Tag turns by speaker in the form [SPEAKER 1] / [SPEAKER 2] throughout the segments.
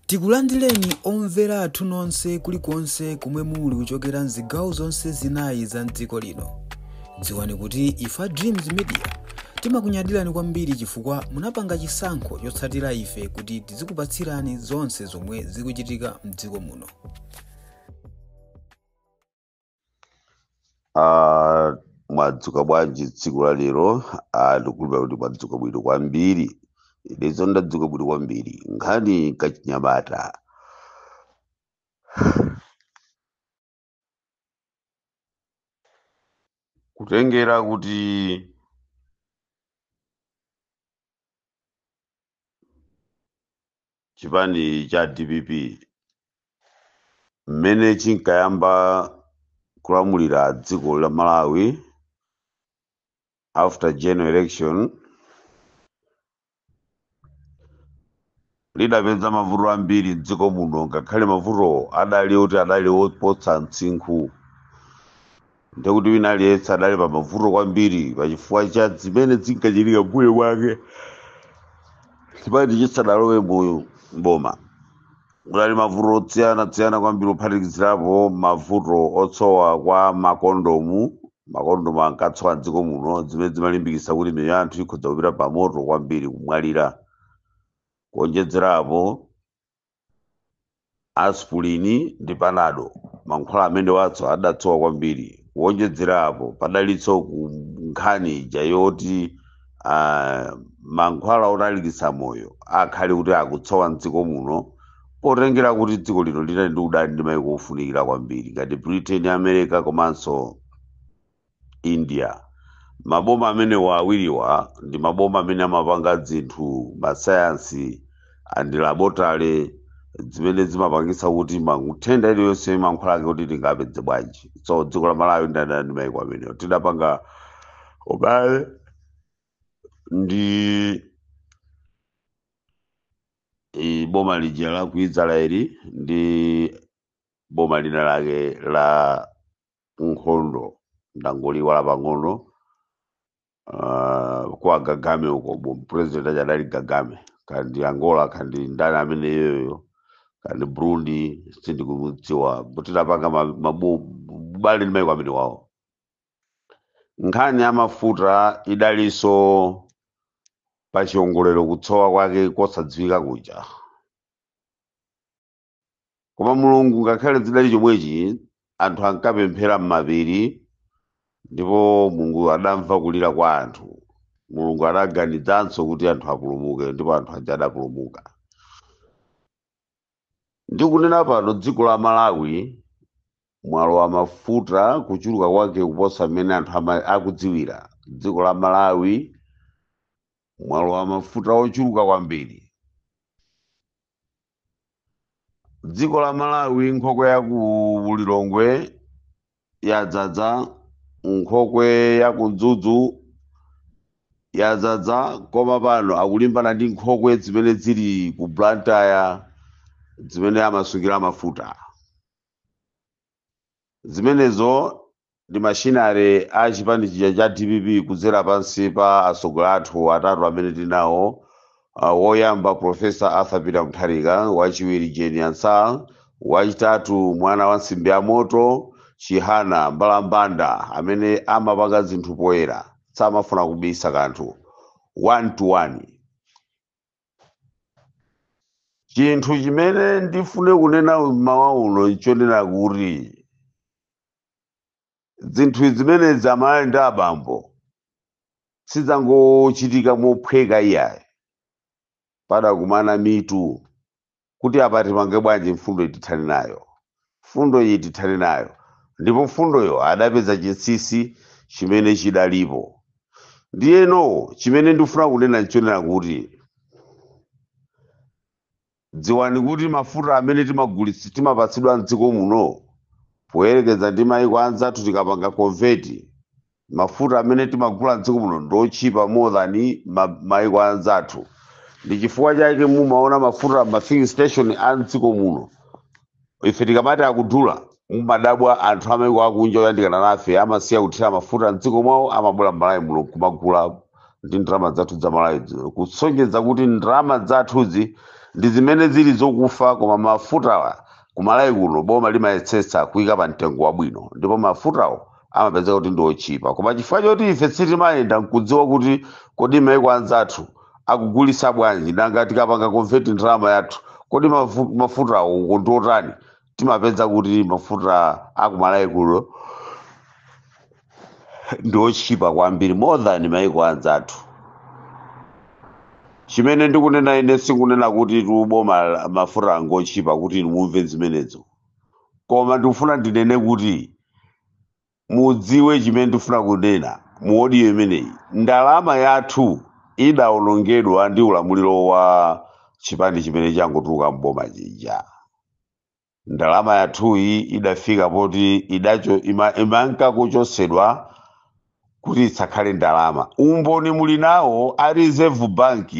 [SPEAKER 1] Tikulandireni omvera athu nonse kulikonse komwe muli kuchokera mzigawo zonse zinayi za mdziko lino. Dziwani kuti ife a Dreams Media timakunyadirani kwambiri chifukwa munapanga chisankho chotsatira ife kuti tizikupatsirani zonse zomwe zikuchitika mdziko muno.
[SPEAKER 2] Ah, mwadzuka bwanji tsiku la lero? Ah, ndikukhulupirira kuti mwadzuka bwino kwambiri. Inezo ndadzuka bwino kwambiri. Nkhani kachinyamata. Kutengera kuti chipani cha DPP mmene chinkayamba kulamulira dziko la Malawi after general election lidapeza mavuto ambiri mdziko muno, ngakhale mavuto adali oti adali oposa msinkhu, ndekuti wina aliyense adali pa mavuto kwambiri pachifukwa cha zimene zinkachitika mbuyo mwake chipani chisadalowe mu boma. Kudali mavuto osiyanasiyana kwambiri, kuphatikizirapo mavuto otsowa kwa makondomu. Makondomu ankatsowa mdziko muno, zimene zimalimbikitsa kuti miyoyo ya anthu ikhoza kupita pamoto kwambiri, kumwalira. Kuonjezerapo aspirin ndi panado, mankhwala amene watso adatsowa kwambiri. Kuonjezerapo padalinso ku nkhani ija yoti mankhwala otalikitsa moyo akhale kuti akutsowa mdziko muno, potengera kuti dziko lino linali ndi udani ndi mayiko ofunikira kwambiri ngati Britain, America komanso India. Maboma amenewa awiriwa ndi maboma amene amapanga zinthu masayansi and laboratory zimene zimapangitsa kuti nthenda iliyonse mankhwala ake kuti tingapeze bwanji. So dziko la Malawi ndadana ndi mayiko amenewo, tidapanga ubale ndi boma lija la ku Israeli ndi boma lina lake la nkhondo, ndangoliwala pang'ono, kwa Kagame uko, president aja adali Kagame, kandi Angola, kandi ndani amene iyoyo, kandi Burundi, sindikumudziwa. Tidapanga ubale ndi mayiko amene wawo. Nkhani ya mafuta idalinso pa chiongolero, kutsowa kwake kosadziwika kuja. Koma Mulungu, ngakhale zidali chomwechi, anthu ankapemphera m'mapiri ndipo Mulungu adamva kulira kwa anthu. Mulungu adaganizanso kuti anthu apulumuke, ndipo anthu aja adapulumuka. Ndikunena pano, dziko la Malawi mwalowa mafuta kuchuluka kwake kuposa mmene anthu akudziwira. Dziko la Malawi mwalowa mafuta ochuluka kwambiri. Dziko la Malawi, nkhokwe ya ku Lilongwe yadzadza, nkhokwe ya ku Mzuzu yadzadza, koma pano akulimbana ndi nkhokwe zimene zili ku Blantyre zimene amasungira mafuta. Zimenezo ndi machinery a chipani chija cha DPP kudzera pansi pa atsogoleri athu atatu amene tinawo, woyamba Professor Arthur Peter Mutharika, wachiwiri Jane Ansah, wachitatu mwana wa nsimbi ya moto Chihana Mbalambanda, amene amapanga zinthu poyera, samafuna kubisa kanthu, one to one. Chinthu chimene ndifune kunena mmawa uno nchonena kuti zinthu zimenezi, amayi ndi abambo, sizangochitika mophweka iyayi. Padakumana mitu kuti apa tipange bwanji, mfundo iyi tithane nayo, mfundo iyi tithane nayo, ndipo mfundoyo adapeza chinsinsi chimene chidalipo. Ndiyeno chimene ndifuna kunena nchonena kuti dziwani kuti mafuta amene timagulitsa, timapatsidwa mdziko muno, poyerekeza ndi mayiko anzathu, tikapanga convert, mafuta amene timagula mdziko muno ndochipa more than mayiko anzathu. Ndi chifukwa chake mumaona mafuta ma filling station a mdziko muno, ife tikamati akudula, mumadabwa anthu amayiko akunja oyandikana nafe amasiya kuthira mafuta mdziko mwawo, amabwera m'Malawi muno kumagula ndi ndalama zathu za Malawi, kusonyeza kuti ndalama zathuzi Ndi zimene zili zokufa, koma mafutawa kumalawi kuno boma limayesetsa kuyika pa mtengo wabwino, ndipo mafutawo amapezeka kuti ndi otchipa. Koma chifukwa choti ife sitimayenda nkudziwa kuti kodi maiko anzathu akugulisa bwanji, nanga tikapanga convert ndalama yathu kodi mafutawo uko ndi otani, timapeza kuti mafuta akumalawi kuno ndi otchipa kwambiri, more than maiko anzathu. Chimene ndikunena ine, sikunena kuti tuboma mafuta angochipa kuti inu mumve zimenezo, koma ndikufuna ndinene kuti mudziwe chimene ndikufuna kunena mu audio imeneyi. Ndalama yathu idawonongedwa ndi ulamuliro wa chipani chimene changotuluka mboma chija. Ndalama yathuyi idafika poti idacho imanka kuchosedwa kuti isakhale ndalama. Umboni muli nawo, a Reserve Bank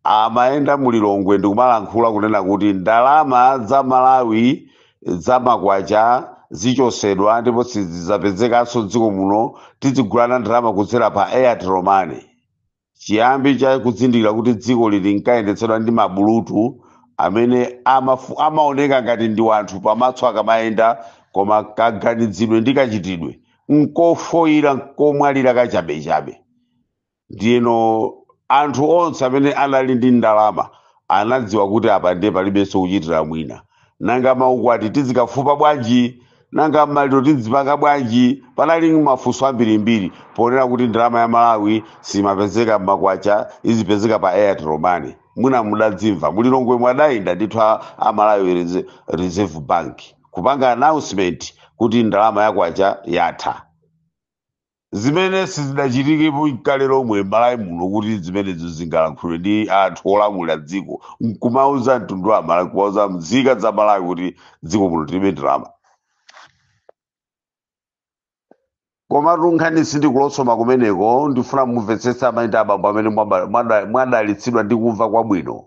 [SPEAKER 2] amayenda mulilongwe ndikumalankhula kunena kuti ndalama za Malawi za makwacha zichosedwa ndipo sizidzapezekanso dziko muno, tizigulana ndalama kudzera pa Airtel Money. Chiyambi cha kuzindikira kuti dziko lili linkayendetsedwa ndi mabulutu amene amaoneka ngati ndi wanthu pamaso akamayenda, koma kaganizidwe ndi kachitidwe nkofoyira, nkomwalira kachabechabe. Ndiyeno anthu onse amene anali ndi ndalama anadziwa kuti apa ndiye palibenso kuchitira mwina. Nanga maukwati tizikafupa bwanji? Nanga maliro tizipanga bwanji? Panali mafunso ambirimbiri ponena kuti ndalama ya Malawi simapezeka m'makwacha, izipezeka pa Airtel Money. Mwina mudadzimva mulilongwe mwadayenda ndithu a Malawi Reserve Bank kupanga announcement kuti ndalama yakwacha yatha, zimene sizidachitikepo kale lomwe m'Malawi muno, kuti zimenezo zingalankhulwe ndi anthu olamulira dziko nkumauza mtundu wa Malawi, kumauza mzika za Malawi kuti dziko muno tilibe ndalama. Komatu nkhani sindikulosoma kumeneko. Ndifuna mumvetsetsa, amayi ndi abambo amene mwadalitsidwa ndi kumva kwabwino.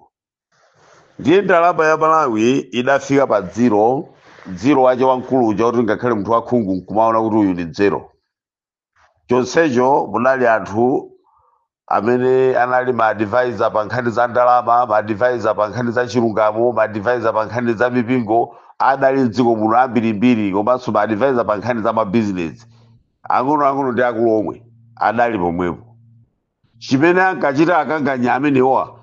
[SPEAKER 2] Ndiye ndalama ya Malawi idafika pa zero, zero wache wamkulu uja kuti ngakhale munthu wakhungu nkumaona kuti uyu ndi zero. Chonsecho munali anthu amene anali ma advisor pa nkhani za ndalama, ma advisor pa nkhani za chilungamo, ma advisor pa nkhani za mipingo adali mdziko muno ambirimbiri, komanso ma advisor pa nkhani za mabizinesi ang'onoang'ono ndi akulu omwe adali pomwepo. Chimene ankachita akanganya amenewa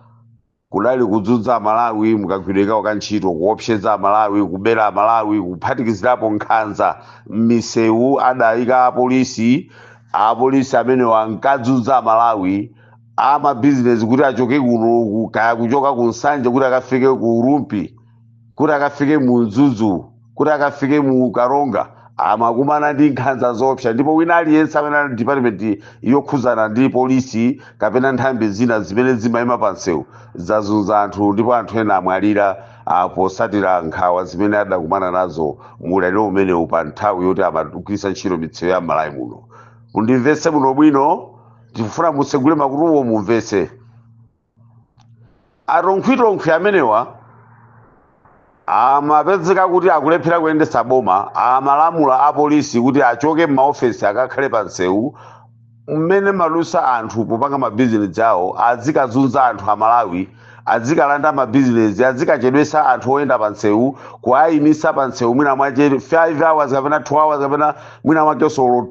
[SPEAKER 2] kudali kudzudza Amalawi mukagwiridwe kawo ka ntchito, kuopseza Amalawi, kubera Amalawi, kuphatikizirapo nkhanza m'misewu. Adayika apolisi. Apolisi amenewa ankadzudza Amalawi amabizinesi kuti achoke kuno kaya kuchoka ku Nsanje kuti akafike ku Rumpi, kuti akafike mu Mzuzu, kuti akafike mu Karonga, amakumana ndi nkhanza zoopsa. Ndipo wina aliyense amene ali department yokhuzana ndi polisi kapena nthambi zina zimene zimayima pa msewu zazunza anthu, ndipo anthu ena amwalira posatira nkhawa zimene adakumana nazo mu ulendo umenewu pa nthawi yoti amagwiritsa ntchito misewu ya Malawi muno. Mundimvetse muno bwino, ndikufuna mutsegule makutuwo mumvetse. Atonkhwitonkhwi amenewa amapezeka kuti akulephera kuyendetsa boma, amalamula apolisi kuti achoke m'maofesi akakhale pa msewu mmene malusa anthu popanga mabizinesi awo, azikazunza anthu Amalawi, azikalanda mabizinesi, azikachedwesa anthu oyenda pa msewu, kuayimisa pa msewu mwina mwache 5 hours kapena 2 hours kapena mwina mwake solo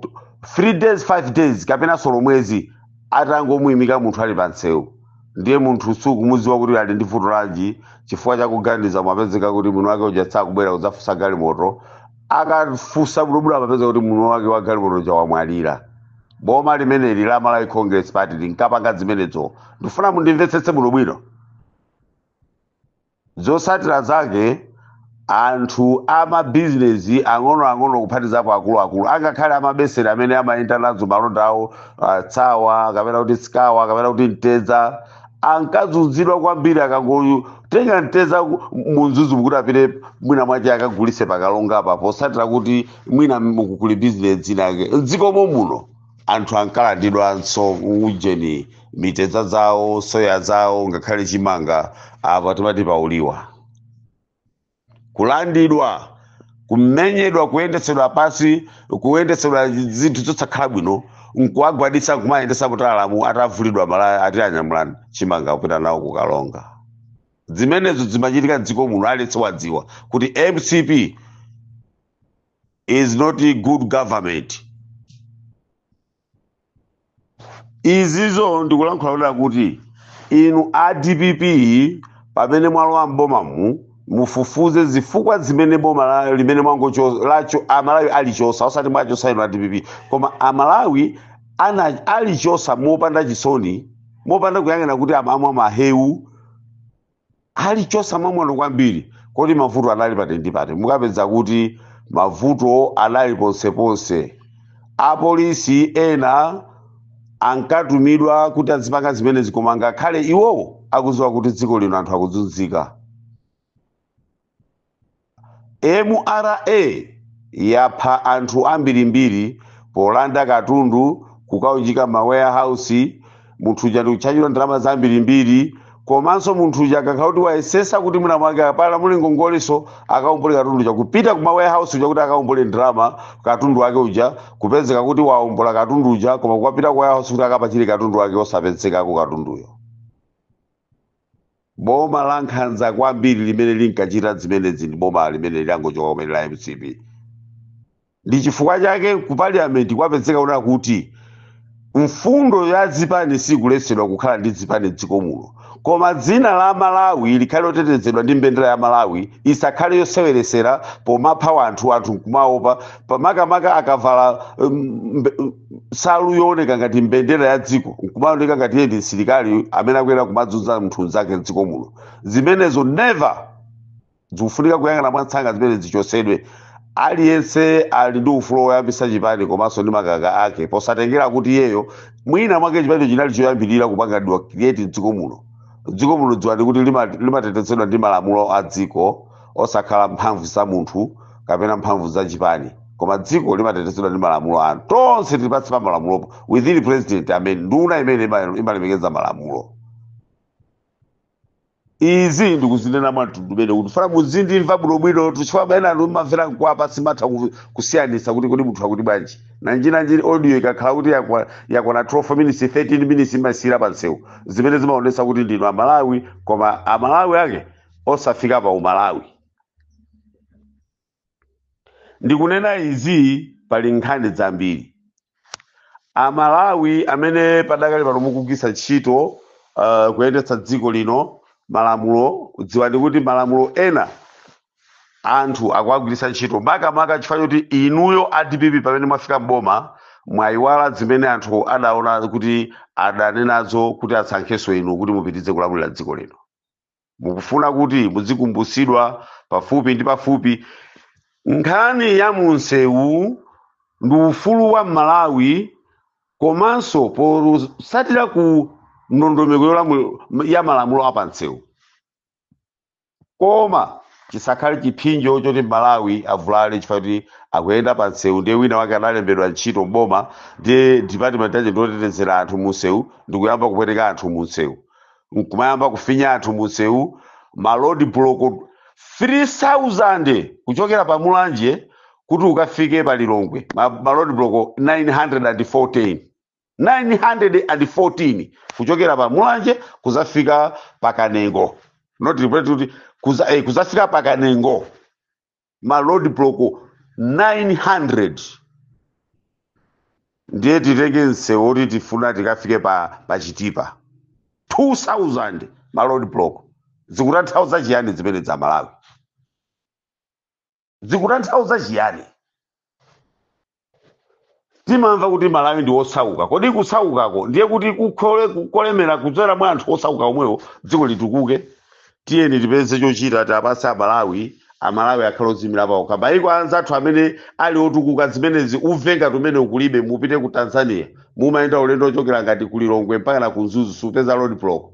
[SPEAKER 2] 3 days, 5 days kapena solo mwezi, atangomuyimika munthu ali pa msewu. Ndiye munthu sukumudziwa kuti ali ndi vuto lanji, chifukwa chakuganiza mwapezeka kuti mwini wake uja sakubwera kudzafunsa galimoto. Akafunsa bwinobwino amapeza kuti mwini wake wa galimoto uja wamwalira. Boma limeneli la Malawi Congress Party linkapanga zimenezo. Ndifuna mundimvetsetse bwinobwino. Zotsatira zake, anthu amabizinesi ang'onoang'ono kuphatizapo akuluakulu, angakhale amabesera amene amayenda nazo malonda awo, tsawa kapena kuti sikawa kapena kuti mtedza, ankazunzidwa kwambiri. Akangotenga mtedza mu Mzuzu kuti apite mwina mwache akagulise paKaronga apa, posatira kuti mwina kuli bizinesi inake mdzikomo muno, anthu ankalandidwanso ujeni mitedza zawo, soya zawo, ngakhale chimanga apa timati pauliwa, kulandidwa, kumenyedwa, kuyendetsedwa pasi, kuyendetsedwa zinthu zosakhala bwino, nkuwagwaditsa, nkumayendetsa mutalamu atavulidwa malaya, ati anyamula chimanga kupita nawo kuKaronga. Zimenezo zimachitika mdziko muno, aliyense wadziwa kuti MCP is not a good government. Izizo ndikulankhula kuti inu a DPP pamene mwalowa m'bomamu, mufufuze zifukwa zimene boma limene mwangocho lacho Amalawi alichosa, osati mwachosa inu a DPP, koma Amalawi alichosa mopanda chisoni, mopanda kuyang'ana kuti amamwa mahewu, alichosa mwamwano kwambiri. Kodi mavuto anali pati ndi pati? Mukapeza kuti mavuto anali ponseponse. Apolisi ena ankatumidwa kuti azipanga zimenezi, koma ngakhale iwowo akudziwa kuti dziko lino anthu akuzunzika. MRA yapha anthu ambirimbiri polanda katundu, kukaunjika ma warehouse, munthu uja ndikutchajidwa ndalama zambirimbiri. Komanso munthu uja akakhala kuti wayesesa kuti mwina mwake apala muli ngongoleso, akaombole katundu uja, kupita kuma warehouse uja kuti akaombole ndalama katundu wake uja, kupezeka kuti waombola katundu uja, koma kukapita ku warehouse kuti akapachire katundu wake, osapezekako katunduyo. Boma la nkhanza kwambiri limene linkachita zimenezi ndi boma limene langochoka kumene la MCP. Ndi chifukwa chake ku parliament kwapezeka kunena kuti mfundo ya zipani sikuletsedwa kukhala ndi zipani dziko muno, koma dzina la Malawi likhale lotetezedwa ndi mbendera ya Malawi isakhale yoseweresera pomapha wanthu, anthu nkumaopa, pamakamaka akavala nsalu yooneka ngati mbendera ya dziko, nkumaoneka ngati iye ndi msilikali amene akuyera kumadzunza munthu mnzake mdziko muno. Zimenezo never, zikufunika kuyang'ana mwansanga zimene zichosedwe. Aliyense ali ndi ufulu woyambisa chipani komanso ndi makaka ake, posatengera kuti iyeyo mwina mwake chipani chinali choyambirira kupangidwa create mdziko muno. Dziko muno dziwani kuti limatetezedwa ndi malamulo a dziko, osakhala mphamvu za munthu kapena mphamvu za chipani, koma dziko limatetezedwa ndi malamulo anu. Tonse tili pansi pa malamulopo, within president amene nduna imene imalemekeza malamulo. Izi ndikuzinena mwamtundu umene kuti fana muzindimva bwinobwino, chifukwa ena anthu mumamvera mkwapa, simatha kusiyanitsa kuti kodi munthu akuti bwanji. Nanjinanji audio ikakhala kuti yakwana 12 minutes, 13 minutes, imasiyira pansewu, zimene zimaonetsa kuti ndinu Amalawi, koma Amalawi ake osafika pa Umalawi. Ndikunena izi pali nkhani zambiri. Amalawi amene padakali pano mukugwiritsa ntchito kuyendetsa dziko lino malamulo, dziwani kuti malamulo ena anthu akuagwiritsa ntchito makamaka chifukwa choti inuyo a DPP pamene mwafika mboma mwayiwala zimene anthu adaona kuti adanenazo kuti asankhenso inu kuti mupitirize kulamulira dziko lino. Mukufuna kuti muzikumbusidwa pafupi ndi pafupi. Nkhani ya munsewu ndi ufulu wa Malawi, komanso posatira ku ndondomeko ya malamulo apansewu, koma chisakhale chipsinjo choti Malawi avulale chifukwa kuti akuyenda pansewu, ndiye wina wake analembedwa ntchito mboma, ndiye department yache ndiotetezera anthu munsewu, ndikuyamba kupweteka anthu munsewu, nkumayamba kufinya anthu munsewu. Ma road block 3000 kuchokera pa Mulanje kuti ukafike pa Lilongwe, ma road block 914, 914 kuchokera pa Mulanje kuzafika pa Kanengo, not kuti kuzafika pa Kanengo, ma road block 900. Ndiye titenge msewu kuti tifuna tikafike pa Chitipa, 2000 ma road block. Zikutanthauza chiyani zimene za Malawi? Zikutanthauza chiyani? Timamva kuti Malawi ndi osauka. Kodi kusaukako ndiye kuti kukolemera kudzera mwa anthu osauka omwewo dziko litukuke? Tiyeni tipeze chochita, tiapase Amalawi, Amalawi akhale ozimira paokha. Maiko anzathu amene ali otukuka zimenezi umve ngati umene ukulibe. Mupite ku Tanzania, mumayenda ulendo ochokera ngati ku Lilongwe mpaka na ku Mzuzu, supeza road block.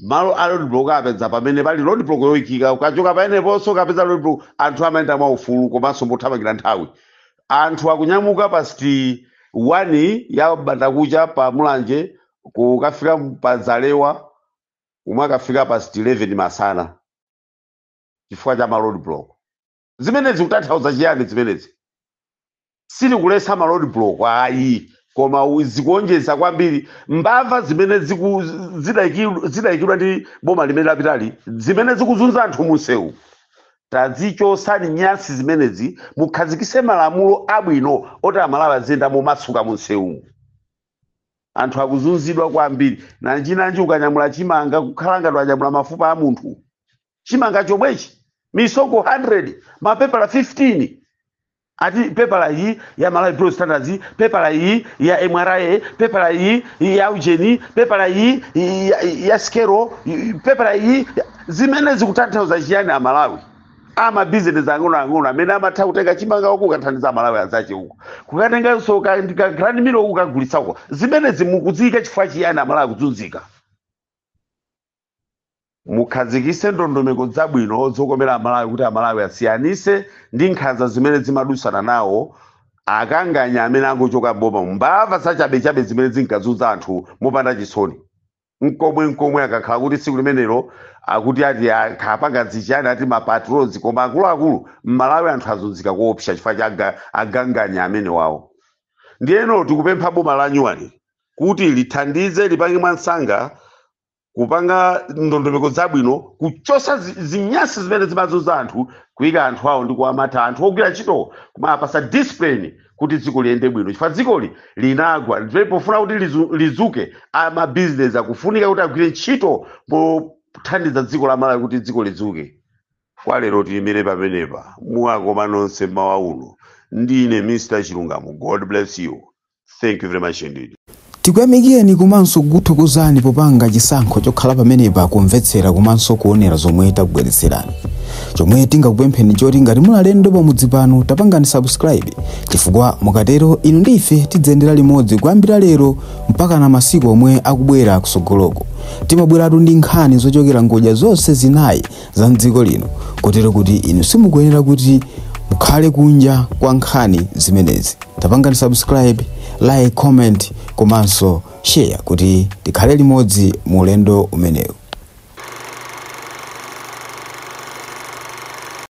[SPEAKER 2] Malo a road block apeza pamene pali road block yoyikika, ukachoka pameneponso ukapeza road block. Anthu amayenda mwaufulu komanso mothamangira nthawi. Anthu akunyamuka past 1 ya bandakucha pa Mulanje kukafika pa Zalewa, kumwe akafika past 11 masana chifukwa cha ma road block. Zimenezi kutanthauza chiyani zimenezi? Sitikulesa ma road block ayi, koma Koma zikuonjeza kwambiri mbava zimene zidayikidwa ndi boma limene lapitali, zimene zikuzunza anthu munsewu. Tazichosani nyasi zimenezi, mukhazikise malamulo abwino oti Amalawi aziyenda momasuka munsewu. Anthu akuzunzidwa kwambiri. Nanjinanji ukanyamula chimanga, kukhala ngati wanyamula mafupa a munthu. Chimanga chomwechi, misonkho 100, mapepala 15. Ati pepala iyi ya Malawi Bureau Standards, pepala iyi ya MRA, pepala iyi ya ujeni, pepala iyi ya skero, pepala iyi. Zimene zikutanthauza chiyani, Amalawi? Amabizinesi ang'onoang'ono amene amatha kutenga chimanga uku, kukathandiza Amalawi anzache uku, kukatenganso ka grand meal uku, kukagulitsa uko, zimenezi mukuziyika chifukwa chiyani? Amalawi akuzunzika. Mukhazikise ndondomeko zabwino zokomera Amalawi, kuti Amalawi asiyanise ndi nkhanza zimene zimadusana nawo akanganya amene angochoka boma, mbava zachabechabe zimene zinkazunza anthu mopanda chisoni nkomwe nkomwe. Akakhala kuti tsiku limenelo akuti ati akhapanga zichani, ati mapatrols, koma akuluakulu, Mmalawi anthu azunzika kuopsa chifukwa cha aganganya amene wawo. Ndiyeno tikupempha boma la nyuwani kuti lithandize, lipange mwansanga kupanga ndondomeko zabwino, kuchosa zinyasi zimene zimazunza anthu, kuyika anthu awo ndi kuwamata anthu ogwira ntchito, kumapasa discipline, kuti dziko liyende bwino, chifukwa dzikoli linagwa. Ndipo pofuna kuti lizuke, amabizinesi akufunika kuti agwire ntchito pothandiza dziko la Malawi kuti dziko lizuke. Kwa lero tiyimire pamenepa. Mwakoma nonse mmawa uno. Ndine Mr Chilungamo. God bless you. Thank you very much indeed.
[SPEAKER 1] Tikuyamikeni komanso kukuthokozani popanga chisankho chokhala pamenepa kumvetsera komanso kuonera zomwe takubweretserani. Chomwe tingakupempheni choti ngati muli alendo pamudzi pano, tapangani subscribe, chifukwa mukatero inu ndi ife tidzayendera limodzi kuyambira lero mpaka na masiku omwe akubwera kusogoloko. Timabweratu ndi nkhani zochokera ngodya zonse zinayi za mdziko lino, kotero kuti inu simukuyenera kuti mukhale kunja kwa nkhani zimenezi. Tapangani subscribe, like, comment komanso share kuti tikhale limodzi mu ulendo umenewu.